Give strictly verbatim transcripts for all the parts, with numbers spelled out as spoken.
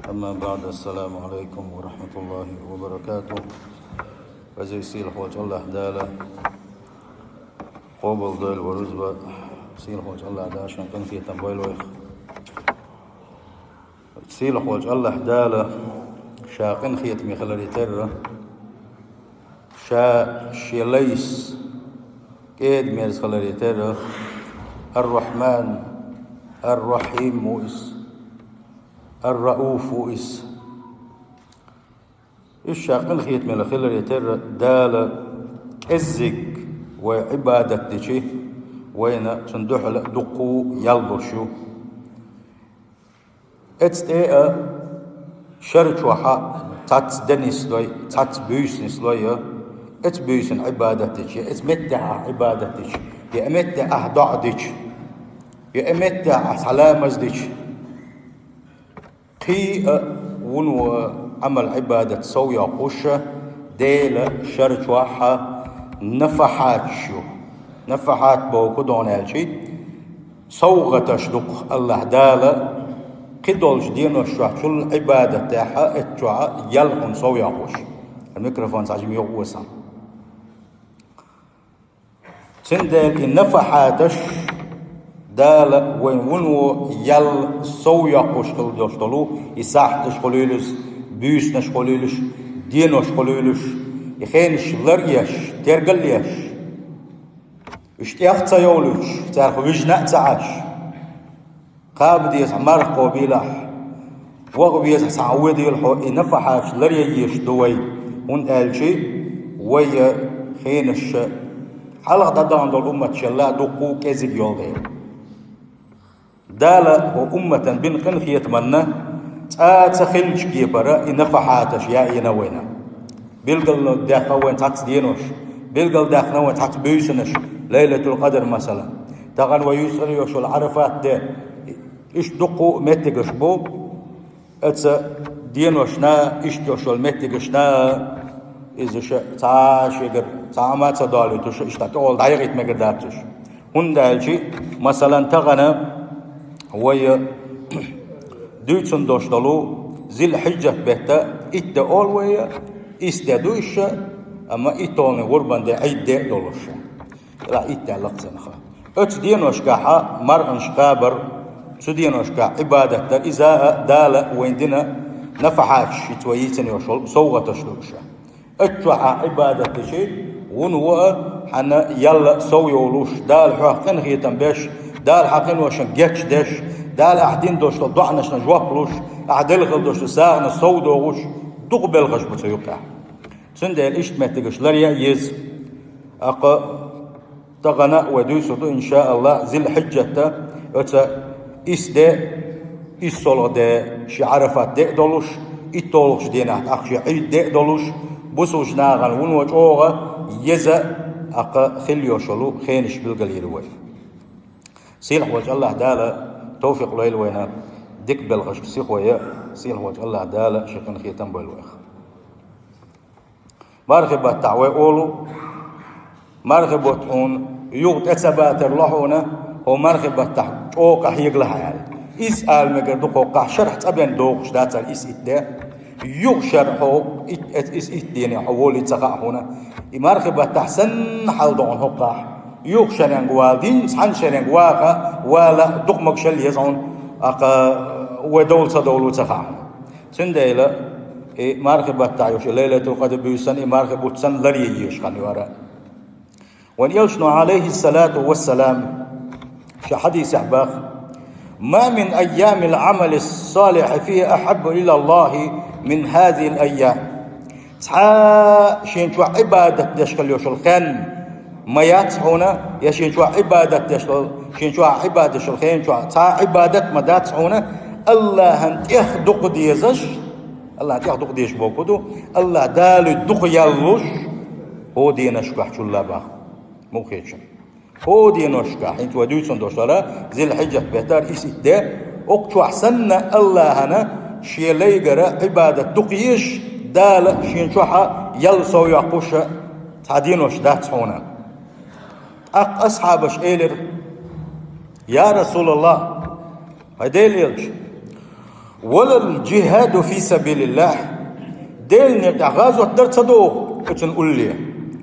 أما بعد، السلام عليكم ورحمة الله وبركاته. Веза-сийлахь волчу АллахӀ Дала къобалдойла вай рузба, сийлахь волчу АллахӀ Дала шен къинхетам бойла вайх. Сийлахь волчу АллахӀ Дала ша къинхетаме хиларе терра, ша шен лайс кӀеда-мерза хиларе терра, Ар-Рахьман, Ар-Рахьим ву иза, Ар-Рауф ву иза. Иза ша къинхетаме хиларе терра, Дала кӀеззиг вай Ӏибадат дичи, вайна цунна дуьхьал дуккха ял луш ю. Эцу тӀе а шар чохь а цхьацца де нислой, цхьацца буьйса нислой а, эцу буьйсана Ӏибадат дичи, я эцу меттехь ахь Ӏибадат дичи, я и меттехь ахь доӀа дичи, я и меттехь ахь схьаламаз дичи. Кхин а вуно Ӏамал-Ӏибадат сов йоккхуш, Делан шар чохь а нафахьаташ ю. Нафахьат бохург хӀун ду аьлча, совгӀаташ ду-кх АллахӀ Дала кхидолчу денош чохь чул Ӏибадат дехь а, эцу чохь а ял хьуна сов йоккхуш. Микрофон цхьа жима юха осахь. Цундела и нафахьаташ Дала вайн вуно ял сов йоккхуш хила долуш долу, и сахьташ хуьлуьйлуш, буьйсанаш хуьлуьйлуш, денош хуьлуьйлуш, и хенаш лар а еш, тергал а еш, уьш тӀех а ца йовлуьйтуш, царах вижина а ца Ӏаш. Кхаба деза марха кхобийлахь, ваха веза цхьа а вуьйдийла хьо, и нафахьаташ ларъян езаш ду вай, хӀунда аьлча вай хенаш хьалха дӀадахана долу умматашла дуккха а кӀезиг йолу дела. Дала хӀокху умматана бина къинхетамна цкъа а ца хиллачу кепара и нафахьаташ яийна вайна. Билгал даьккхина вайна цхьацца денош, билгал даьккхина вайна цхьацца буьйсанаш, Лайлатул-Къадр, масала. Тахана вай юьстара йолуш йолу Ӏарафат де, иштта дуккха а меттигаш бу, оцу деношна, иштта йолуш йолу меттигашна, иза ша цхьа а шегара, цхьа а ма ца долуьйтуш, иштта тӀехула дӀаяхийта мегар дац уьш. ХӀунда аьлча, масалан, тахана вай дуьйцун долуш долу Зил-Хьиджат беттан итт де олу вай, исс де ду уьш, амма итталгӀаниг гӀурбан де, Ӏид де а долуш. Ла итт де лакха ца нах. Оцу деношкахь марханаш кхабар, цу деношкахь Ӏибадат дар, иза а Дала вайн дина нафахьаташ, хӀинца вай йийцина йолуш йолу совгӀаташ ду уьш. Оцу чохь ахь Ӏибадат дичи, вуно а хьан ял сов йовлуш, Дала хьох къинхетам беш, Дала хьан къиношна гечдеш, Дала ахь дина долуш долу доӀанашна жоп луш, ахь делла хила долуш долу сагӀанаш сов догӀуш, дукха белхаш бу цу юккъехь. Цундела иштта меттигаш ларъян еза. Аккха тахана а вай дуьйцур ду, иншааллахӀ, Зил-Хьиджатан оцу исс де, иссолгӀа де шен Ӏарафат де а долуш, иттолгӀачу денахь тӀаккха шен Ӏид де а долуш, бусулба нахана вуно чӀогӀа еза, аккха хила йолуш йолу хенаш билгалйийр ю вай. Сийлахь волчу АллахӀ Дала тавфикъ лойла вайна дика белхашка сихо ян, сийлахь волчу АллахӀ Дала шен къинхетам бойла вайх. Мархи баттахь вай олу, мархи бутт хьуна юха тӀе ца батар ло хьуна, хӀо мархи баттахь чӀогӀа къахьегалахь аьлла. Иза ала мегар ду, хӀокхахь шарахь цӀа бен догӀуш дацара исс итт де. Юха шарахь хьо ит-, ис итт дене хьо волий ца хаьа хьуна. И мархи баттахь санна хьал ду хьуна хӀокхахь. Юха шаренга вала дийна, цхьана шаренга ваха, вала дукха могушалла еза хьуна, аккха вай довла ца довлу ца хаьа хьуна. Цундела и мархи баттахь йолуш, и Лайлатул-Къадр буьйса санна, и мархи бутт санна ларъян езаш хан ю хӀара. Вайн элчано, Ӏалайхиссалату вассалам, шен хьадисехь боху: «Ма мин айямил Ӏамали ссалихьи фихӀа ахьаббу илаллахӀи мин хӀазихӀил айям». Цхьа шен чохь Ӏибадат деш хила йолуш йолу хан ма яц хьуна, я шен чохь Ӏибадат деш долу, шен чохь Ӏибадат деш долу хен чохь цхьа Ӏибадат ма дац хьуна, АллахӀан тӀех дукха дезаш, АллахӀан тӀех дукха дезаш бохург ду, АллахӀ Дала дукха ял луш, хӀокху деношкахь чулла боху, муха хеташ. ХӀокху деношкахь, хӀинца вай дуьйцун долуш дара, Зил-Хьиджат беттара исс итт де, хӀокху чохь санна АллахӀана шен лайгара Ӏибадат дукха езаш, Дала шен чохь ял сов йоккхуш цхьа денош дац хьуна. ТӀаккха асхьабаша элира: «Я РасулаллахӀ, хьай Делан элча, «Валал джихаду фи сабилиллахь». Делан некъа тӀехь гӀазот дар ца догӀу оцун улле.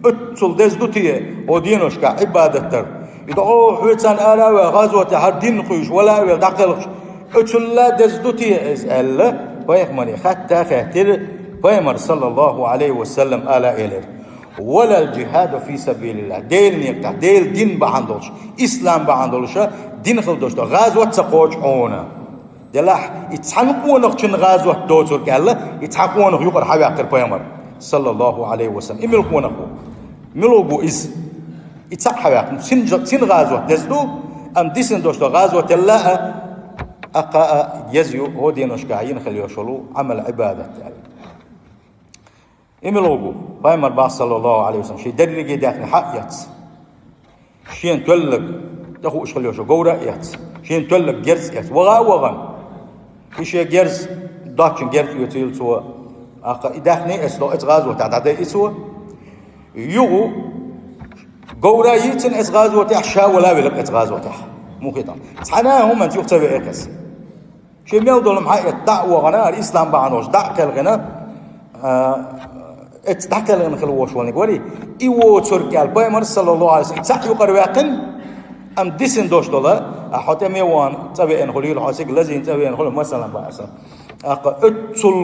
Оццул деза ду те хӀо деношкахь Ӏибадат дар? И дӀо хьоьцан ара а ваьлла, гӀазоте хьара дин кхуьйсуш, вала а велла, дӀакхелхаш, оцулла деза ду те иза аьлла, пайхамаре хатта а хаьттира, пайхамар, саллаллаху Ӏалайхи ва саллам, ала а элира: «Валал джихаду фи сабилиллахь». Делан некъа тӀехь, Делан дин бахьана долуш, ислам бахьана долуша дин хила долуш долу гӀазот ца кхочу хьуна. Делахь и цхьана къонахчун гӀазот доцург аьлла, и цхьа къонах юкъара хьаваьккхира пайхамар, саллаллаху Ӏалайхи ва саллам. И мила къонах ву? Мила ву иза? И цхьаъ хьаваьккхина. Цин, цин гӀазот деза ду, амма дисина долуш долу гӀазот елла а, аккха а еза ю хӀо деношкахь йина хила йолуш йолу Ӏамал-Ӏибадат аьлла. И мила ву? Пайхамар бах, саллаллаху Ӏалайхи ва саллам, шен дерриге даьхни хьа а эцна, шена тоьллаг тӀехууш хила йолуш говра а эцна, шена тоьллаг герз а эцна, ваха а вахана, и шен герз, доцчун герз оьцийла цо, аккха и даьхни а эцна, оцу гӀазотехь дӀадайи цо. Юха говра а йийцина оцу гӀазотехь, ша вала а велира оцу гӀазотехь. Муха хетахь, цхьана а хӀуманца юха ца веара иза. Шен мел долу хӀума хьаэцна дӀа а вахана, хӀара ислам бахьана долуш дӀа а кхелхина, а, эцна дӀакхелхина хила волуш волниг вари, и воцург аьлла, пайхамар, саллаллаху Ӏалайхи ва саллам, и цхьаъ юкъара ваьккхина, амма дисина долуш долу, а, хьо тӀе ме вахана цӀа веана хуьлийла, хьо цига лазийна цӀа веана хуьлу, масалан, баьрса. Аккха оццул,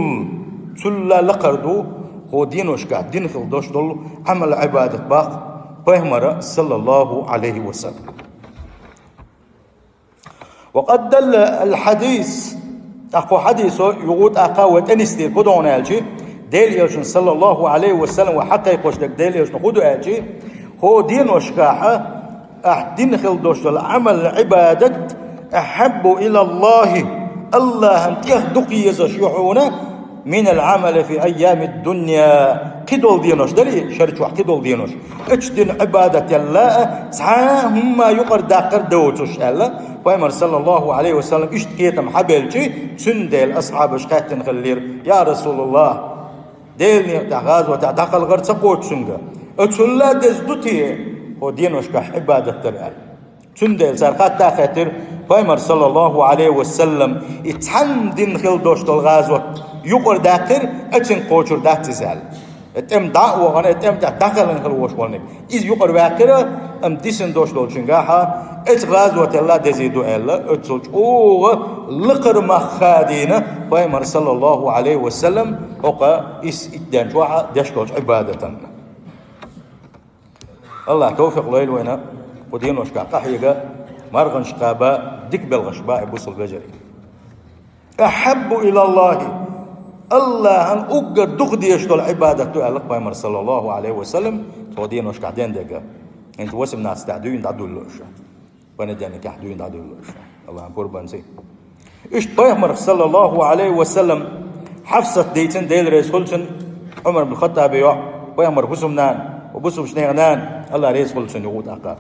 цулла лакхара ду хӀо деношкахь дин хила долуш долу Ӏамал-Ӏибадат бах пайхамара, саллаллаху Ӏалайхи ва саллам. Ва къад далла аль-хьадис, тӀаккха хьадисо юха тӀаккха вай тӀе нисдира, хӀун ду хьуна аьлча, Делан Элчанан, саллаллаху Ӏалайхи ва саллам, вай хьакхайкхош дерг Делан Элчанан хӀун ду аьлча, хӀо деношкахь ахь дин хила долуш долу Ӏамал-Ӏибадат ахьаббу илаллахи, Аллахьан тӀех дукха езаш ю хьуна, минал Ӏамали фи айями дунья, кхидолу денош дарий, шар чохь кхидолу денош. Оцу дина Ӏибадат елла а, цхьа а хӀумма юкъара даккхар доцуш аьлла, пайхамар, саллаллаху Ӏалайхи ва саллам, иштта кхетам хьабелча, цундела асхьабаш хаьттина хиллера: «Я Расулаллах, Делан некъа тӀехь гӀазотехь дӀакхалхар ца кхочу цуьнга, оцулла деза ду те хӀо деношкахь Ӏибадат дар?» аьлла. Цундела цара хатта а хаьттира, пайхамар, саллаллаху Ӏалайхи ва саллам, и цхьана дин хила долуш долу гӀазот юкъара даьккхира, оцуьнга кхочур дац иза аьлла. И тӀем дӀа а вахана, и тӀем тӀехь дӀакхелхина хила волуш волниг. Иза юкъара ваьккхира, амма дисина долуш долчуьнгахьа, оцу гӀазотелла дезий ду аьлла, оццул чӀогӀа лакхара мах хадийна пайхамар, саллаллаху Ӏалайхи ва саллам, хӀокху исс итт ден чохь деш долчу Ӏибадатан. Аллах тавфикъ лойла вайна, кху деношкахь къахьега, марханаш кхаба, дика белхаш ба и бусалба вежарий. «Ахьаббу илаллахи», Аллахьан уггар дукха дезаш долу Ӏибадат ду аьлла пайхамар, саллаллаху Ӏалайхи ва саллам, цо деношкахь ден дерг. ХӀинца восемнадцать тӀехь дуьйна дӀадуьллу аша. Понедельникехь дуьйна дӀадуьллу аша. Аллахьан пурбанций. Иштта пайхамарх, саллаллаху Ӏалайхи ва саллам, Хьафсат дийцина, Дела реза хуьлу цунна, Ӏумар бин Хаттаби йоӀ, пайхамар хӀусамнана, ва бусалбачу нехан нана, Аллах реза хуьлу цунна юха тӀаккха.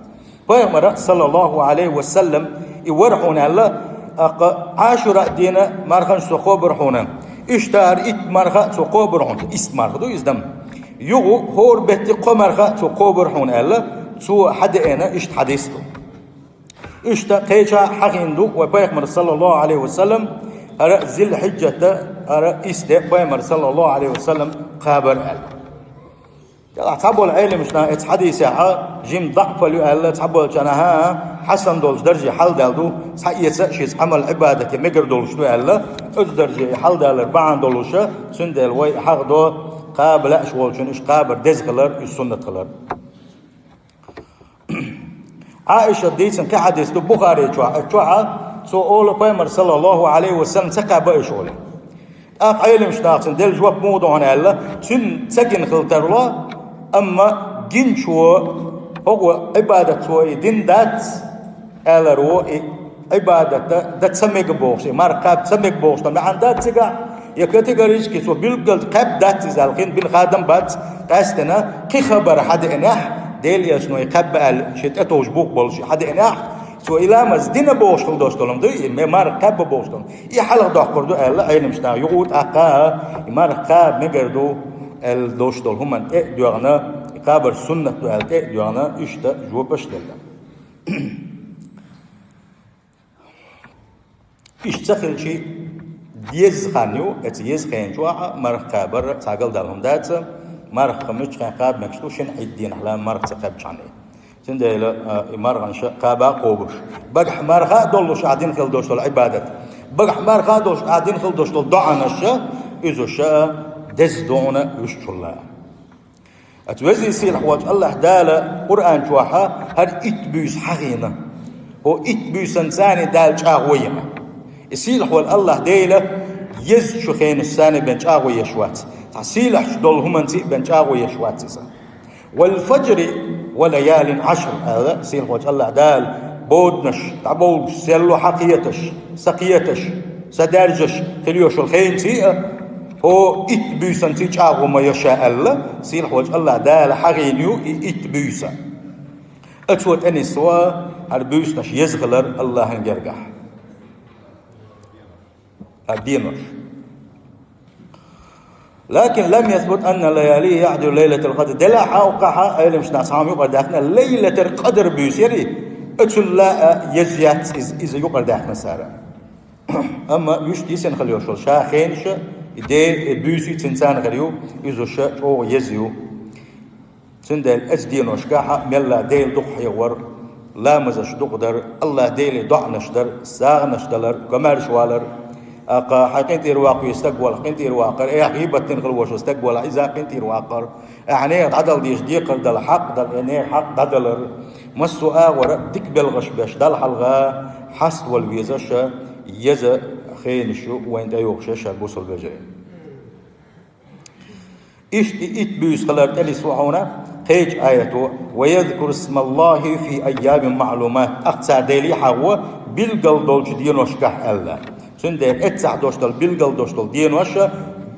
Пайхамара, саллаллаху Ӏалайхи ва саллам, и вара хьуна аьлла, аккха Ӏашура дийна марханаш цо кхобура хьуна. Иштта хӀара итт марха цо кхобура хьуна, итт марха ду иза дам. Юха хӀора бетти кхо марха цо кхобура хьуна аьлла, цо хьадеана иштта хьадис ду. Иштта кхеча хьахийна ду вай пайхамар, саллаллаху Ӏалайхи ва саллам, хӀара Зил-Хьиджатта, хӀара исс де пайхамар, саллаллаху Ӏалайхи ва саллам, кхабар аьлла. Делахь цхьаболу Ӏеламнаха эцу хьадисехьа жим даӀфал ю аьлла, цхьаболчу наха хьасан долчу дарже хьалдаьлла ду, цхьа эца а шица Ӏамал-Ӏибадате мегар долуш ду аьлла, оцу дарже и хьалдалар бахьана долуша, цундела вай хьахдо кхаба лаьаш волчун уьш кхабар деза хилар, уьш суннат хилар. Ӏаиша дийцина кхин хьадис ду Бухари чохь, оцу чохьа цо олу пайхамар, саллаллаху Ӏалайхи ва саллам, ца кхаба уьш олу. ТӀаккха Ӏеламнаха цунна делла жоп муха ду хьуна аьлла, цуьнан ца гина хила тарло, амма гинчо хӀокхо Ӏибадат цо и дина дац, аьлларо и Ӏибадат дан ца мега бохуш, и марха кхаба ца мега бохуш дан маьӀна дац цигахь, я категорически цо билггал кхаьбна дац иза аьлла, кхин бина хадам бац, къаьстина кхин хабар хьадеанехь, Делан Элчано и кхаьбна аьлла, шен тӀетовжа бух болуш хьадеанехь, цо и ламаз дина бохуш хила долуш долу ма ду, и ме марха кхаьбна бохуш долу. И хьалха доккхур ду аьлла, Ӏеламнаха юха тӀаккха и марха кхаба мегар ду аьлла долуш долу хӀуманна тӀе а доьгӀна, и кхабар суннат ду аьлла тӀе а доьгӀна, иштта жопаш а делла. Иштта ца хилчий, Еза хан ю, эцу еза хенчохь марха кхабар цхьа галдала хӀума дац, марха миччахьа кхаба мегаш ду, шина Ӏид дийнахь ла марха ца кхаьбчахьана. Цундела, а, и марханаш кхаба а кхобуш. Багахь марха а долуш ахь дина хила долуш долу Ӏибадат. Багахь марха а долуш ахь дина хила долуш долу доӀанаш, иза ша деза дуьйна вуьшчулла. Аса везий сийлахь волчу Аллахь Дала Къуръан чохь хӀара итт буьйса хьахийна. ХӀо итт буьйсан царний Дала чӀагӀо йина. И сийлахь волу Аллахь Дела езачу хенаш санна бен чӀагӀо еш вац. Цхьа сийлахьчу долу хӀуманций бен чӀагӀо еш вац иза. «Вал фаджри ва лаялин Ӏашр», аьлла, сийлахь волчу Аллахь Дала, боданаш, дӀабовлуш, селло хьакхеташ, са кхеташ, са даьржаш, хила йош йолу хенций а, хӀо итт буьйсанций чӀагӀо ма йо ша аьлла, сийлахь волчу Аллахь Дала хьахийна ю и итт буьйса. Ацо тӀенисво хӀара буьйсанаш еза хилар Аллахьан гергахь. ХӀара денош. «Лакин лам ясбут анна лаяли яъдилу лайлатал къадр». Делахь а, укхахь а Ӏеламнаха цхьа хӀума юкъара даьккхина, Лайлатал Къадр буьйса яри, оцул а еза яц иза, иза юкъара даьккхина цара. Амма вуьшта йисина хила йош йолу ша хенаша, и де, и буьйса цуьнан царна хир ю, иза ша чӀогӀа еза ю. Цундела оцу деношкахь а мелла Дела дукха хьехор, ламазаш дукха дар, Аллахь Деле доӀанаш дар, сагӀанаш далар, комаьрша валар. ТӀаккха хьайн къинтӀера ваккхий стаг валахь, къинтӀера ваккхар, эхь гӀийбат дина хила вош стаг валахь, иза къинтӀера ваккхар. Ахьа нехан дӀадала дезаш декхар дала хьакъ дала, э, нехан хьакъ дӀадалар. Массо а агӀора дика белхаш беш Далла хьалха хьаставала везаш, еза хенаш ю вайна тӀейогӀуш, ша бусалба вежарий. Иштта и итт буьйса хилар тӀелисво хьуна кхечу аято: «Ва язкуру смаллахи фи айямин маълумат». Ахь цара Деле хьахо билггал долчу деношкахь аьлла. Цундела эццахь долуш долу билггал долуш долу денош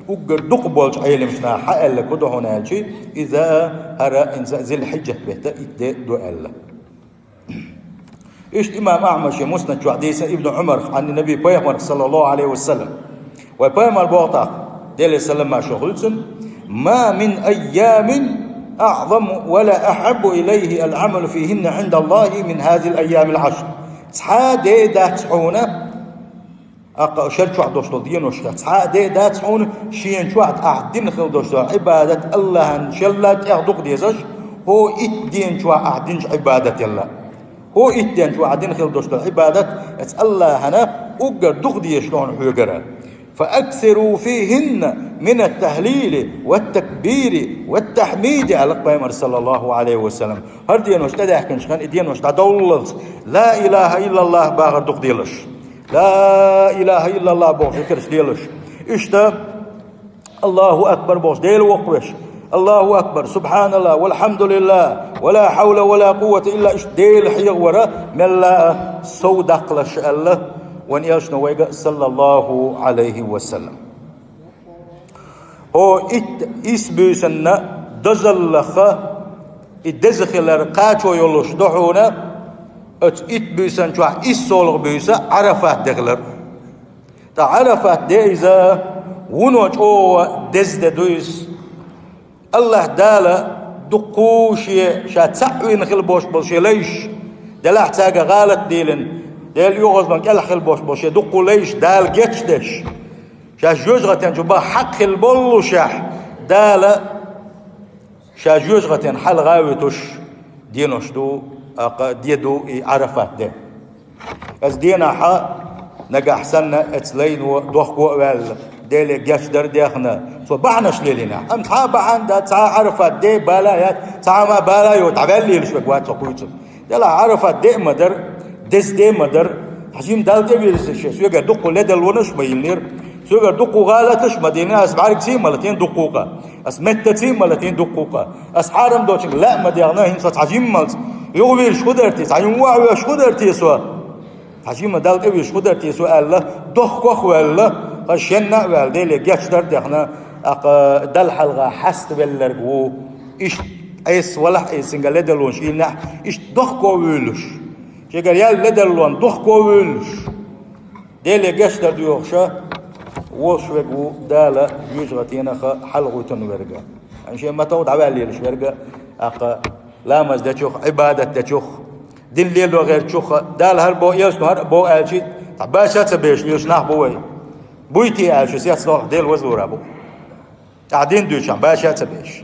уггар дукха болчу Ӏеламнаха хьан аьлла ку ду хьуна аьлчи, иза хӀара инса Зилхьиджат бетта итт де ду аьлла. Иштта имам Ахьмад шен Муснад чохь дийцина Ибн Ӏумарх, Ӏан Наби, пайхамарх, саллаллаху Ӏалайхи ва саллам. Вай пайхамар боху тӀаккха, Деле салам-маршо хуьлда цунна: «Ма мин айямин аъзаму ва ла ахьаббу илайхи ал-Ӏамалу фихинна Ӏиндаллахи мин хазихил айямил Ӏашр». Цхьа а де дац хьуна, ТӀаккха шер чохь долуш долу деношкахь цхьа а де дац хьуна, шена чохь ахь дина хила долуш долу Ӏибадат Аллахьан шелла тӀех дукха дезаш, хӀо итт дена чохь ахь динчу Ӏибадателла. ХӀо итт дена чохь ахь дина хила долуш долу Ӏибадат, эца Аллахьана уггар дукха дезаш ду хьуна хьоьгара. «Фа аксиру фихинна мина тахлили, ва такбири, ва тахмиди», аьлла пайхамар, саллаллаху Ӏалайхи ва саллам. ХӀара денош тӀедаьхкинчу хан и денош дӀадовллалц, ла илаха иллаллах бахар дукха делаш. Ла илаха иллаллах бохуш зикарш делаш. Иштта Аллаху акбар бохуш Дела воккхавеш. Аллаху акбар, субханаллах, валхьамдулиллах, ва ла хьавла ва ла къуввата илла, иштта Дела хьехавара мелла а сов даккхалаш аьлла, вайн элчано вайга, саллаллаху Ӏалайхи ва саллам. ХӀо итт исбуьйсанна дозаллаха и деза хилар кхачо йолуш ду хьуна, оцу итт буьйсан чохь иссолгӀа буьйса Ӏарафат де хилар. Ткъа Ӏарафат де иза вуно чӀогӀа деза де ду иза. Аллахь Дала дуккху шен ша цхьаъ вина хила бош болу шен лайш, делахь цаьрга гӀалат дийлина, Делан оьгӀазлон кӀелахь хила бош болу шен дуккху лайш Дала гечдеш. Шаьш жоьжахатен чу бан хьакъ хила боллушехь, Дала ша жоьжахатен хьалха а вуьтуш денош ду, аккха де ду и Ӏарафат де. Аса денахьа нагахь санна эца лайно дохко а ваьлла, Деле гечдар а дехна, цо бахьанаш лелийнехь. Амма цхьа а бахьана дац, цхьа а Ӏарафат де бала а яц, цхьа а ма бала а йоцу, дӀаваьлла лелаш верг вац цо кхуьйцург. Делахь Ӏарафат де а ма дара, деза де а ма дара, хьажим Далла тӀевирзича, соьгара дуккху ледалонаш а ма йиллинера, соьгара дуккху гӀалаташ а ма дина, ас бӀаьргаций а ма латийна дуккху къа, ас меттаций а ма латийна дуккху къа, ас хьарам долчуьнга лаьа а ма дегӀна, хӀинца цхьа жиммалц юхавирзаш хӀун дара те, цхьа жимма ваха воьш хӀун дара те со? Цхьа жимма Далла тӀевирзаш хӀун дара те со аьлла, дохко а ваьлла, ткъа шенна а ваьлла, Деле гечдар а дехна, аккха Далла хьалха хьаставелларг ву. Иштта Ӏеса валахь а, Ӏесинга ледалонаш йиллинехь, иштта дохко а вуьйлуш, шегара яьлла ледаллон дохко а вуьйлуш, Деле гечдар доьхуша волуш верг ву Дала жоьжахатенах хьалхавуьтун верг. Шен матов дӀаваьлла лелаш верг, аккха ламаз дечух, Ӏибадат дечух, дин лело гӀертачух, Дала хӀара бо, элчано хӀара бо аьлчи, цхьа баша а ца беш лелаш нах бу вай. Буй те аьлча, сецдолахь Дела вазлура бу. Ахь дин дуьйцу хьан баша а ца беш.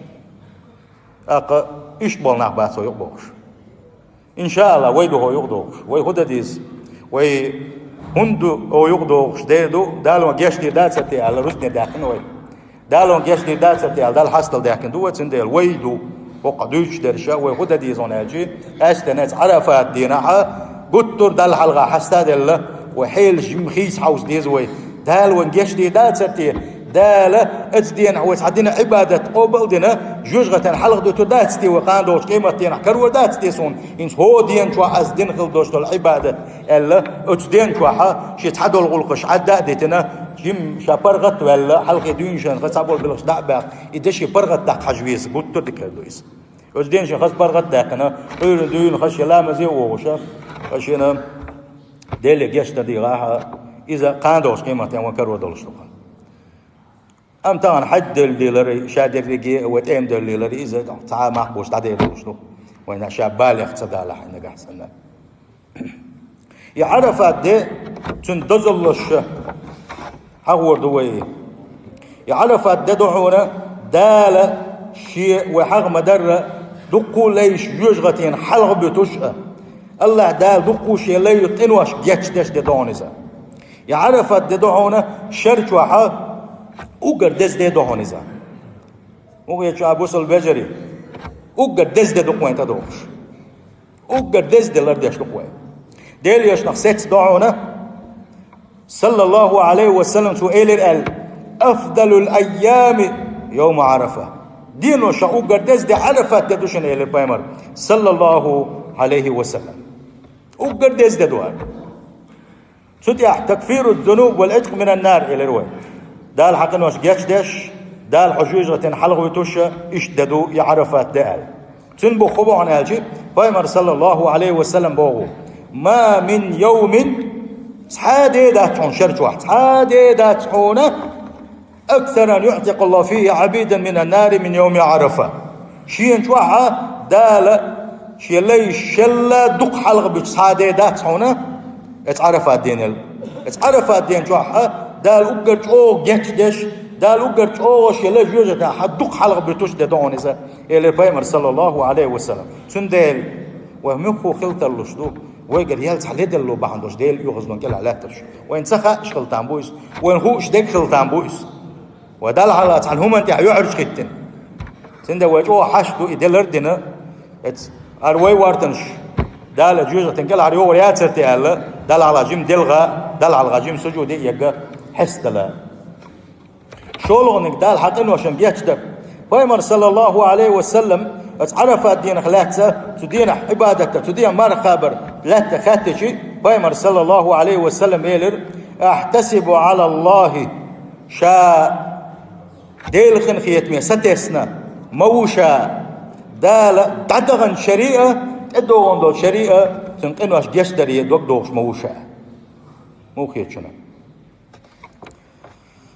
ТӀаккха иштта болу нах бац хьо юкъа бохуш. Иншаалла, вай ду хьо юкъа дохуш. Вай хӀун дан деза? Вай хӀунда ду хьо юкъа дохуш? Дера ду, Дала ван гечдийр дацара те аьлла, рузбане даьккхина вай. Дала ван гечдийр дацара те аьлла, Далла хьастал даьккхина ду вай, цундела вай ду. ХӀокху дуьйцуш дерш а вай хӀун дан деза хьуна аьлча, къаьсттина оцу Ӏарафат дийнахь а гуттар а Далла хьалха хьаста а делла, вай хьелаш жимма хийца хьовса деза вай. Дала ван гечдийр дацара те? Дала оцу денахь вай цхьа дина Ӏибадат къобал а дина, жоьжахатин хьалха дуьтур дац те вай, кхана долчу къематдийнахь карор дац те суна, хӀинца хӀокху ден чохь ас дина хила долуш долу Ӏибадат, аьлла, оцу ден чохь а шен цхьадолу гӀуллакхаш Ӏадда а дитина, жимма ша паргӀат а ваьлла, хьалхе дуьйна шайна хан цхьаболу белхаш дӀа а баьхна, и деши паргӀат даккха хьажа веза, гуттар а дика хир ду иза. Оцу ден шен хаза паргӀат а даьккхина, Ӏуьйранна дуьйна хаза шен ламазе а вогӀуш, хаза шена Деле гечдан дийгӀахь, иза кхана долчу къематдийнахь ван карор долуш ду-кх. Амма тахана хьаьдда девлла лелара, ша дерриге а вай тӀема девлла лелара, иза цхьа а мах боцуш дӀадер долуш ду. Вайна ша балех ца далахь, нагахь санна. И Ӏарафат де, цуьнан дозаллаш хьахор ду вай. И Ӏарафат де ду хьуна, Дала шен вай хьагӀ ма-дарра, дуккха а лайш жоьжахатина хьалха буьтуш а, АллахӀ Дала дуккха а шен лай къинош гечдеш де ду хьуна иза. И Ӏарафат де ду хьуна, шер чохь а уггар деза де ду хьуна иза. ХӀун хеташ а бусалба вежарий, уггар деза де ду-кх вайн тӀедогӀуш. Уггар деза де лардеш ду-кх вай. Делан Элчанах сецна ду хьуна, саллаллаху Ӏалайхи ва саллам, цо элира аьлла: «Афдалул айями йовму Ӏарафа». Деношкахь уггар деза де Ӏарафат де ду шуна, элира пайхамар, саллаллаху Ӏалайхи ва саллам. Уггар деза де ду аьлла. Цу тӀехь «такфиру зунуб вал итӀкъу минан нар», элира вай. Дала хьан къинош гечдеш, Дала хьо жоьжахатина хьалха вуьтуш а, иштта де ду и Ӏарафат де аьлла. Цуьнан бухахь хӀун боху аьлча, пайхамар, саллаллаху Ӏалайхи ва саллам, боху: «Ма мин йовмин», цхьа а де дац хьуна шер чохь, цхьа а де дац хьуна, «аксару ан юӀтикаллаху фихи Ӏабидан минан нари мин йовми Ӏарафа». Шена чохь а Дала шен лайш шелла дукха хьалха буьтуш цхьа а де дац хьуна, оцу Ӏарафат денал. Оцу Ӏарафат ден чохь а Дала уггар чӀогӀа гечдеш, Дала уггар чӀогӀа шен лай жоьжахатина дукха хьалха буьтуш де ду хьуна иза, элира пайхамар, саллаллаху Ӏалайхи ва саллам. Цундела вай муьлхха хила тарлуш ду, вайгара ял цхьа ледарло бахьана долуш Делан оьгӀазлон кӀелахь лаьтташ. Вайна ца хаьаш хила там бу иза, вайна хууш дерг хила там бу иза. Вай Далла хьалха цхьана хӀуманна тӀехь юьхьӀаьржа хӀиттина. Цундела вай чӀогӀа хьашт ду и де лардина, эц, хӀара вай вортанаш Дала жоьжахатин кӀелахь йогӀур яцара те аьлла, Далла хьалха жима делха, Далла хьалха жима сужуде а егга хьестала. ШолгӀаниг Дала хьан къиношна гечдар. Пайхамар, саллаллаху Ӏалайхи ва саллам, оцу Ӏарафат дийнах лаьцна, цу дийнахь Ӏибадатта, цу дийнахь марха кхабар лаьтта хаьттичи, пайхамар, саллаллаху Ӏалайхи ва саллам, элира: «Ахьтасибу Ӏалаллахи», ша Делан къинхетаме сатесна ма ву ша, Дала дӀадаханчу шаре а, тӀедогӀун долчу шаре а цуьнан къинош гечдаре дог дохуш ма ву ша. Муха хета шуна?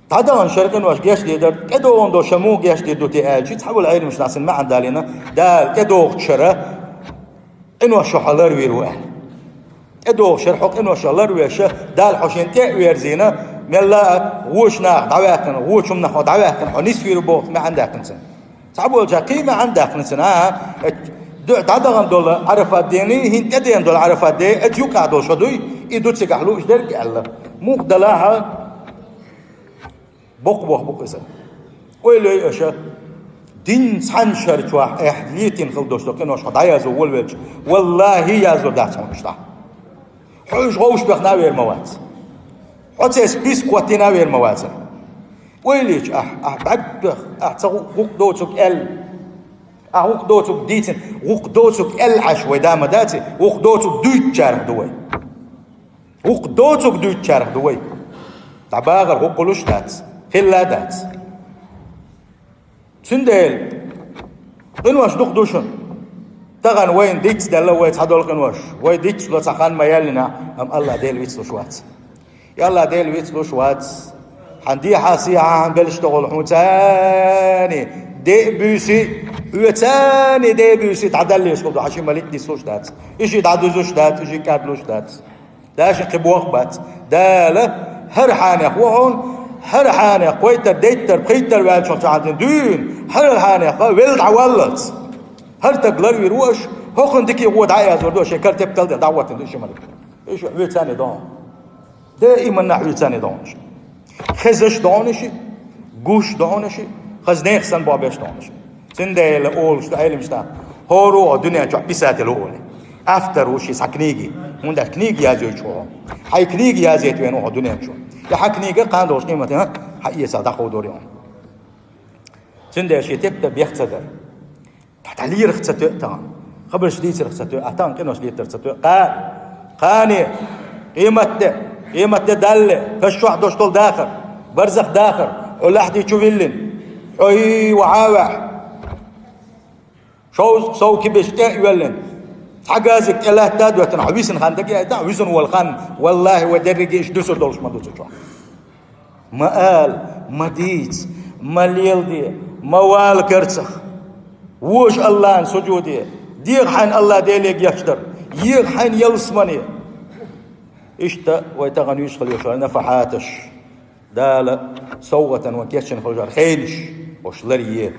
ДӀадаханчу шаран къинош гечдийр дара, тӀедогӀун долу шаран муха гечдийр ду те аьлча, цхьаболу Ӏеламнаха цуьнан маьӀна далийна, Дала тӀедогӀучу шаран къинош хьо ларвийр ву аьлла. ТӀедогӀучу шаран хьо къинош хьо ларвеш, Дала хьо шена тӀе а верзийна, мелла а вочу наха дӀаваьккхина, вочу хӀуманах хьо дӀаваьккхина, хьо нисвийр ву боху маьӀна даьккхина цуьнан. Цхьаболчара кхин а маьӀна даьккхина цуьнан, а, дуьхьа дӀадахана долу Ӏарафат дений, хӀинца тӀедеана долу Ӏарафат де, оцу юккъехь долу шо дуй, и ду цигахь лууш дерг аьлла. Муха далахь а, боккха боху бу-кх иза. Ойла йой аша, дин цхьана шар чохь, эхь, летийна хила долуш долу къинош хьо дӀаязо волавелча, валлахӀи, язлур дац хьуна уьш дӀа. Хьо уьш гӀовш бехна а вер ма вац. Хьо церан список хӀоттийна а вер ма вацара. Ойла йича ахь, ахь бӀаьрг бех, ахь ца гӀу-, гӀукъ доцург аьлла. Ахь гӀукъ доцург дийцина, гӀукъ доцург аьлла Ӏаш вай да ма даци, гӀукъ доцург дуьйцучарах ду вай. ГӀукъ доцург дуьйцучарах ду вай. ДӀабагӀар гӀукъ гулуш дац, хилла а дац. Цундела къинош дукха ду шуна. Тахана вайна дицделла вай цхьадолу къинош. Вай дицло цхьа хан ма яьллинехь, амма АллахӀ Дела вицлуш вац. И АллахӀ Дела вицлуш вац. Хьан дехьа-сехьа хьан белш тохула хьуна царний де а буьйси, хьоьца царний де а буьйси дӀадаллеш хуьлу, хьан ши малик дицлуш дац. И ши дӀадузуш дац, и ши кӀадлуш дац. Дашна кхин боху бац. Дала хӀара хьанех ву хьуна, ХӀара хьанех кхойтар, дейттар, пхийттар ваьлча чӀоагӀа дина дуьйна, хӀара хьанех велла дӀаваллалц. ХӀара таг ларвийр ву аша, хӀокхунна дика гӀо дӀа а язвар ду, шайн кара тепкал дер дӀагӀоттина ду ши малик. Иша вуьйцани догӀун. Даиманна вуьйцани догӀун ши. Хезаш догӀун ши, гуш догӀун ши, хаза нехан санна бохбеш догӀун ши. Цундела олуш ду Ӏелимаш наха, хӀора ву хьо дуьнен чохь писатель ву олий. Автор ву ши цхьа книги. ХӀунда аьлча книга язйойчу ву хьо. Хьайн книга язйийта веана ву хьо дуьнен чу. Я хьан книга кхана долуш къематан хьан эцал дӀакховдор ю. Цундела шен тепта бех ца дара. Тахьта лерах ца тоьа тахана. Хабарш дийцарах ца тоьа, а тахана къинош летар ца тоьа. Кха-, кхане, къематде, къематде далле, каш чохь дош долу дахар, барзах дахар, хьо лаьхьди чу виллина, хьо и вахьа а ваьхьа. Шовзткъа сов кибеш тӀе а йоьллина, цхьа газик тӀе латта а доьттина, хьо висина хан дага яйтахь, висина волу хан, валлахӀи, вай дерриге иштта дуьсур долуш ма ду цу чохь. Ма ала, ма дийца, ма леладе, ма вала карцах. Вожа АллахӀан сужуде, деха хьайна АллахӀ Деле гечдар, еха хьайна ялсамане. Иштта вай тахана юьйш хила йолуш нафахьаташ, Дала совгӀатан ван кечйина хила хенаш, ош ларъе.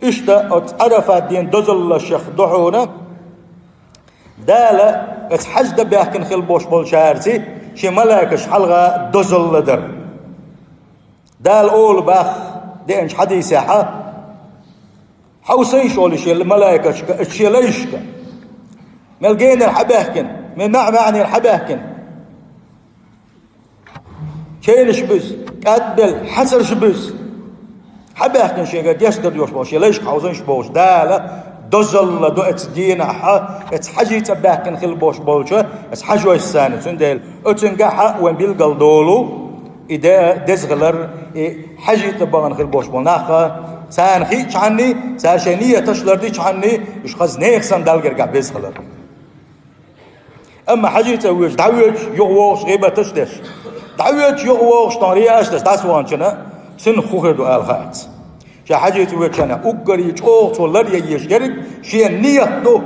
Иштта оцу Ӏарафат ден дозаллашах ду хьуна, Дала оцу хьаьж дан баьхкина хила болуш болчаьрца шен малайкаш хьалха дозалла дар. Дала олу бах деанчу хьадисехьа, хьовсийша олу шен малайкашка, оцу шен лайшка. Мел генара хьабаьхкина, мел маьӀ-маьӀнера хьабаьхкина. Ченаш буьзу, кӀадбелла, хьацарш буьзу. Хьабаьхкина шега гечдар дош болу, шен лайшка хьовзанаш болуш Дала дозалла ду оцу дийнахьа, оцу хьаьжцӀа баьхкина хила болуш болчу оцу хьаьжцӀанна. Цундела оцуьнгахьа вайн билгал долу и де-, деза хилар, и хьаьжцӀа бахана хила болуш болу нах, царна хиъчхьанний, цара шайн нияташ лардичхьанний, уьш хаза нехан санна Далла гергахь беза хилар. Амма хьаьжцӀа воьжуш, дӀавоьдуш, юхавогӀуш, гӀийбаташ деш, дӀавоьдуш, юхавогӀуш, тхьовра еаш деш, дӀасаваханчунна, цуьнан хӀун хир ду ала хаац. Ша хьаьжцӀа воьдучунна уггаре чӀогӀа цо ларъян езаш ерг шен ният ду.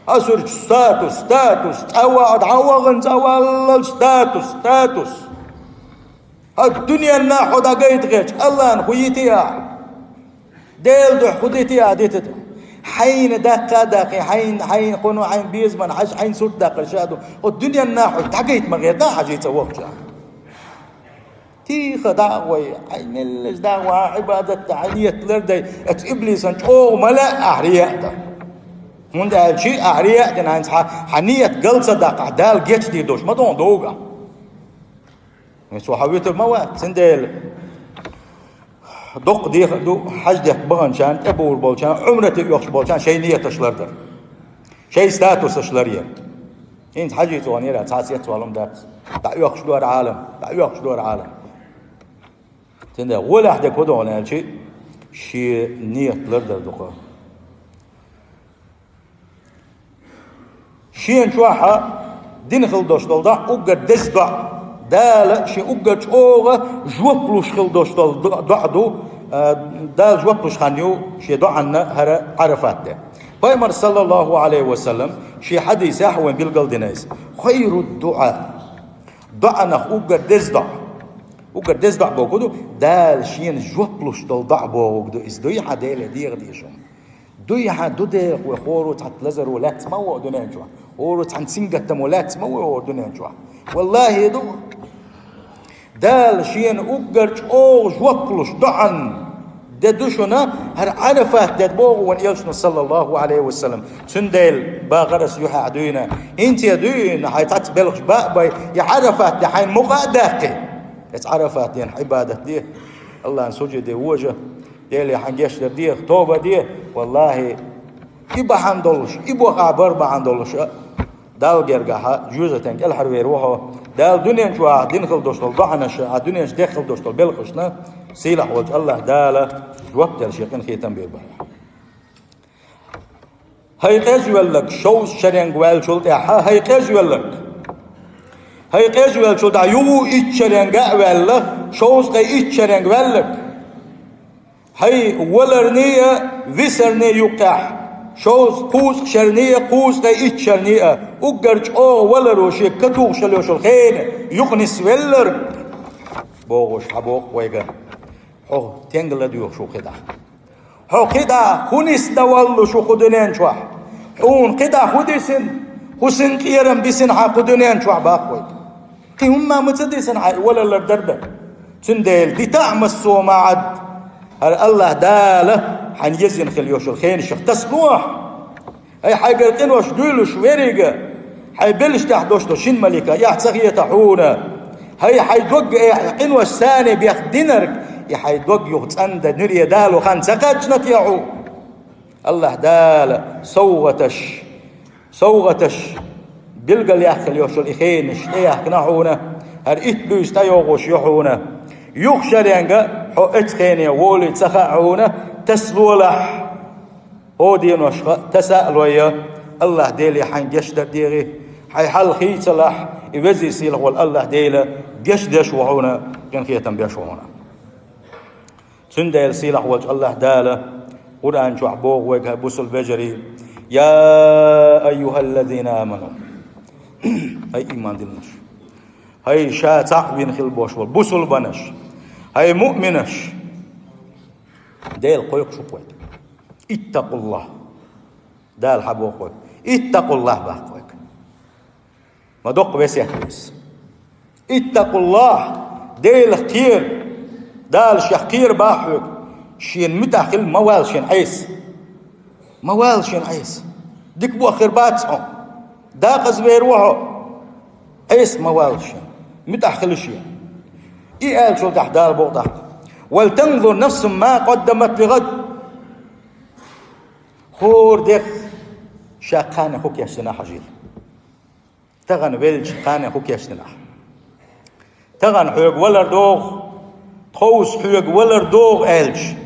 Хьан сурчу статус, статус, цӀа ваха, дӀа а вахана цӀа валлал статус, статус. Хьан дуьненна хьо дӀагайта гӀерташ, АллахӀна хӀун йитий ахь? Делан дуьхьа хӀун дитий ахь дитина? Хьайна даккха а даккхий, хьайна, хьайна кхуьнан, хьайна безаман хьажа, хьайна сурт даккхар ша ду. Хьо дуьненна хьо дӀагайта ма гӀерта хьаьжцӀа вахча. Тийха дӀа а гӀой, хьайн меллаша дӀа а гӀой, хьан Ӏибадат дан, хьайн ният лардай, оцу иблисан чӀогӀа ма лаьа ахь рияъ дан. ХӀунда аьлча ахь рияъ дина хьайна цхьа, хьан ният гал ца даккха, ахь Дала гечдийр долуш ма ду хьуна догахь. Цо хьан вуьтур ма вац, цундела доккха дехар ду хьаьж дехка баханчарна, тӀебур болчарна, Ӏумрате оьхуш болчарна шайн нияташ лардар. Шайн статусаш ларъяр. ХӀинца хьаьжцӀа ваханера цхьа сецвалам дац. ДӀаоьхуш ду хӀара Ӏалам, дӀаоьхуш ду хӀара Ӏалам. Цундела гӀолехь дерг хӀун ду хьуна аьлча, шен ният лардар ду-кх. Шена чохь а дина хила долуш долу доӀа уггар деза доӀа. Дала шен уггар чӀогӀа жоп луш хила долуш долу до-, доӀа ду, а, Дала жоп луш хан ю шен доӀанна хӀара Ӏарафат де. Пайхамар, саллаллаху Ӏалайхи ва саллам, шен хьадисехь вайн билгал дина иза. Хайру дуӀа. ДоӀанах уггар деза доӀа. Уггар деза доӀа бохург ду, Дала шена жоп луш долу доӀа бохург ду иза. Дуй хьан Деле дегӀан дезаш хӀума. Дуй хьан ду дехьа вай хӀора цхьа лазаро лаьцна ма а ву дуьнен чохь. ХӀора цхьа сингаттамо лаьцна ма а ву хӀора дуьнен чохь. ВаллахӀи ду. Дала шена уггар чӀогӀа жоп луш доӀан де ду шуна, хӀара Ӏарафат де боху вайн элчано, саллаллаху Ӏалайхи ва саллам. Цундела бахара аса юьхьехь дуьйна. ХӀинца дуьйна, хьайн цхьацца белхаш баа а бай, и Ӏарафат де хьайна мукъа а даьккхи. Эца Ӏарафат ден Ӏибадат де, АллахӀан сужуде вожа. Деле хьан гечдар деха, тоба де, валлахӀи, и бахьана долуш, и боху ахь бар бахьана долуш а, Далла гергахьа жоьжахатин кӀелхьарвер ву хьо. Дала дуьнен чохь ахь дина хила долуш долу бахьанаш а, ахь дуьнен чу дехна хила долуш долу белхашна, сийлахь волчу АллахӀ Дала жоп дала шен къинхетам бер бахьа. ХӀай къежвелларг, шовзткъа шеренга ваьллачул тӀаьхьа, хӀай къежвелларг! ХӀай къежвеллачул дӀа юху итт шеренга а ваьлла, шовзткъе итт шеренга ваьлларг! ХӀай валарний а, висарний юккъехь, Шовзткъа кхузткъа шерний а, кхузткъеи итт шерний а, уггар чӀогӀа валаро шега катухуш йолу хенан юкъа нисвелларг, бохуш, хьан боху вайга? Хьо стенга ладоьгӀуш ву кхидӀа? Хьо кхидӀа хӀун нисдан воллуш ву кху дуьнен чохь? Хьуна кхидӀа хӀун дисина? ХӀун синкъерам бисина хьан кху дуьнен чохь, боху вайга? Кхин хӀумма ма ца дисина хьан и валар лардар бен. Цундела дитахь массо а ма Ӏад. ХӀара АллахӀ Дала хьайна езйина хила йолуш йолу хенашах тасалахь. ХӀай хьайгара къинош дуьйлуш веррига, хьайн белшаш тӀехь долуш долу шина малика эхь ца хета хьуна? ХӀай хьайн дог эхь къинош царна бех динарг, и хьайн дог юха цӀандан нуьре дало хан ца кхаьчна те хьу? АллахӀ Дала совгӀаташ, совгӀаташ билгал яьккхина йолуш йолу и хенаш тӀеяхкина хьуна, хӀара итт буьйса дӀайогӀуш ю хьуна. Юха шаренга хьо оцу хене волий ца хаьа хьуна, тасалолахь. ХӀокху деношха таса а лой, АллахӀ Деле хьайна гечдар дегӀи, хьайн хьал хийцалахь, и везий сийлахь волу АллахӀ Дела гечдеш ву хьуна, къинхетам беш ву хьуна. Цундела сийлахь волчу АллахӀ Дала Къуръан чохь боху вайга, хӀай бусулба вежарий: «Я айюхаллазина аману». ХӀай иман диллинарш. ХӀай ша цхьаъ вина хила болуш болу бусулбанаш. ХӀай муъминаш. Дела кхойкхуш ву вайга. Иттакъуллахь. Дала хьан боху вайга? Иттакъуллахь боху вайга. Ма доккха весет ву иза. Иттакъуллахь, Делах кхера. Дала шех кхера боху хьоьга. Шена муьтӀахь хила ма вала шена Ӏеса. Ма вала шена Ӏеса. Дика бохур бац хьо. Декъаза вер ву хьо. Ӏеса ма вала шена. МуьтӀахь хила шена. И аьллачул тӀаьхьа Дала боху тӀаккха: «Вал танзур нафсун ма къаддамат ли гӀад». ХӀора декъа ша кхана хӀун кечдина хьажийла. Тахана велча кхана хӀун кечдина ахь? Тахана хьоьга валар догӀу, тховса хьоьга валар догӀу аьлча,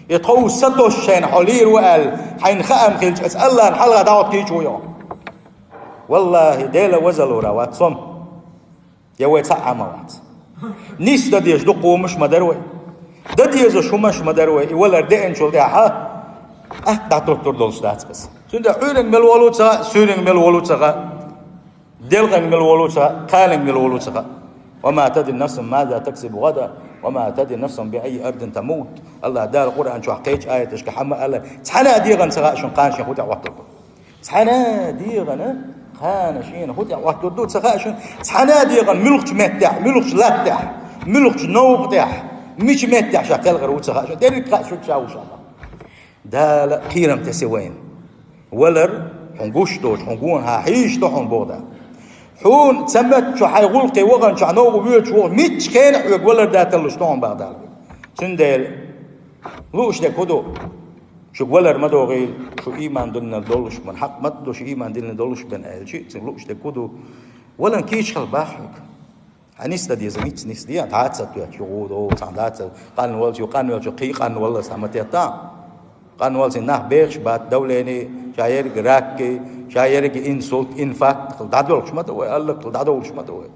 и тховса сатосуш шайна хьо лийр ву аьлла, хьайна хаам хилча, аса АллахӀна хьалха дӀахӀоттийча ву йо. ВаллахӀи, Дела вазалура вац со. Я вай цхьаъ а ма вац. Нийса дан дезаш дукха хӀуманаш ма дара вай. Дан дезаш хӀуманаш ма дара вай. И валар деанчул тӀаьхьа, тӀаккха дӀатуттур долуш дац аса. Цундела Ӏуьйранга мел волу ца хаьа, суьйранга мел волу ца хаьа, делкъанга мел волу ца хаьа, кхананга мел волу ца хаьа. «Ва ма тадри нафсун маза таксибу гӀадан, ва ма тадри нафсун би айи ардин тамут». АллахӀ Дала Къуръан чохь кхечу аяташка хьан ма аьлла: «Цхьана а дегӀана ца хаьа шуна кхана шен хӀун тӀехь хӀоттур ду». Цхьана а дегӀана кхана шена хӀун тӀехь хӀоттур ду ца хаьа шуна. Цхьана а дегӀана муьлхачу меттехь, муьлхачу латтехь, муьлхачу новкъа тӀехь, мича меттехь ша кхелхар ву ца хаьа шуна. Дерриг хаьа шуьга ша ву ша. Дала кхерам тесна вайна. Валар хьуна гуш доцуш, хьуна гонахьа хьийзаш ду хьуна боху Дала. Хьуна ца меттачу хьайн гӀуллакхе ваханчохь новкъа воьдуш ву, мичча хенахь хьоьга валар даталуш ду хьуна боху Дала. Цундела лууш дерг хӀун ду? Шуьга валар ма догӀийла, шу ийман диллина долуш бен, хьакъ ма ду шу ийман диллина долуш бен аьлчи, цуьнан лууш дерг хӀун ду? Валан кийча хила боху хьоьга. Хьан нисдан деза, мица нисде, дӀа а ца тоьтту, юха ву догӀу, цхьаъ дӀа а ца, къанвелча, юха къанвелча, кхин къанваллалц дӀа ма тетта. Къанвелча нах бехаш бац, давлени, ша еррига ракки, ша еррига инсульт, инфаркт, дӀадоьлхуш ма ду вай, аллакхал дӀадовлуш ма ду вай.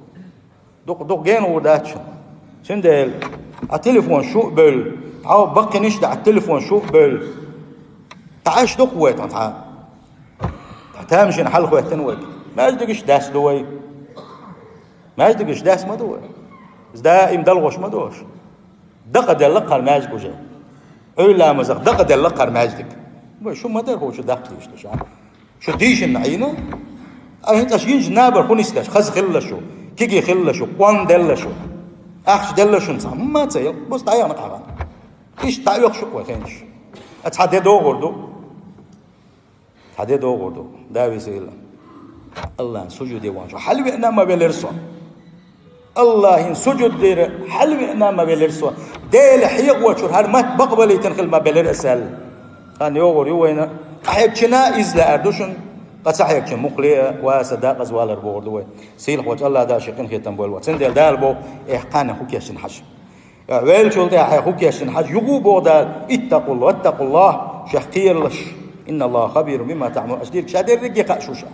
Дукха, дукха гена гӀур дац шуна. Цундела, хьан телефон шу а бевлла, хьо баккхийнаш а даьӀа, телефон шу а бевлла. Тхьа аш дукха вай тхьа, тхьа. Тхьа тамашийна хьалахӀоьттина вай. Маьждигаш а даьсса ду вай. Маьждигаш а даьсса ма ду вай. Иза даим далхош ма ду аша. Дакъаделла кхара маьждиг уже. Ӏуьйра ламазах дакъаделла кхара маьждиг. Вай, шу ма дара хӀокху чу даккха дийшина ша. Шу дийшина Ӏийна? А хӀинца аша йинчу набар хӀун нисдеш? Хаза хилла шу, кегий хилла шу, къон делла шу. Ахча делла шуна цхьа? Ма ца елла, бус дӀаяхна къахьан. Иштта дӀаоьхуш шу вай хенаш. А цхьа де догӀур ду. Цхьа де догӀур ду. Дависа хилла. АллахӀан сужуде ваханчохь хьалавеана а ма велира со. АллахӀан сужуд дийра хьалавеана а ма велира со. Дела хьехочуьра хӀара матта бакъбалийтина хила ма белира аса аьлла. Хан йогӀур ю вайна. Къахьегчина а иза лаьар ду шуна. Къа ца хьегчина муххале а, ва аса дакъаза валар бохур ду вай. Сийлахь волчу АллахӀ Дала шен къинхетам бойла вай. Цундела Дала боху: «Эхь, кхана хӀун кечдина хьажа». Веллачул тӀаьхьа хӀун кечдина хьажа, юха а боху Дала: «Иттакъулла, ваттакъуллахь», шех кхералаш. «Инна Аллаха хабирун бима таӀмалун». Аша дийриг ша дерриге хууш ву ша.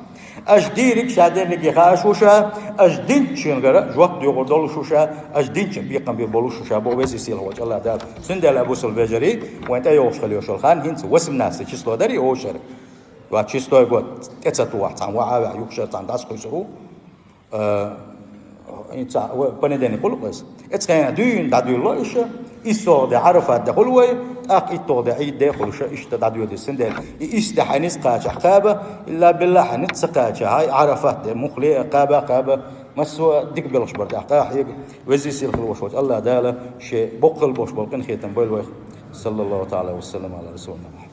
Аша дийриг ша дерриге хууш ву ша. Аша динчуьнгара жоп доьхур долуш ву ша. Аша динчун бекхам бе болуш ву ша, боху везий сийлахь волчу АллахӀ Дала. Цундела, бусулба вежарий, вайн тӀейогӀуш хила йолуш йолу хан хӀинца восемнадцатое число дарий, оша. Ва чистой год тӀе ца тухахь, цхьана ваӀа а ваьхьа, юха ша цхьана дӀасакхуьйсур ву. Э, и ца-, ва-, понедельник хуьлу-кх иза. Эцхьана дуьйна дӀадуьлло иша, иссолгӀа де Ӏарафат де хуьлу вай, тӀаккха иттолгӀа де Ӏийд де хуьлу ша, иштта дӀадоьдуьйту сан дела. И исс де хьайна низ кхачахь кхаба, илла билла хьайна низ ца кхачахь, хьай Ӏарафат де мухле а кхаба, кхаба, массо а дика белхаш бар тӀехь къахьега, везий сийлахь волуш волчу АллахӀ Дала шен боккхал болуш болу къинхетам бойла вайх. Саллаллаху таӀала ва саллам Ӏала расулина Мухьаммад.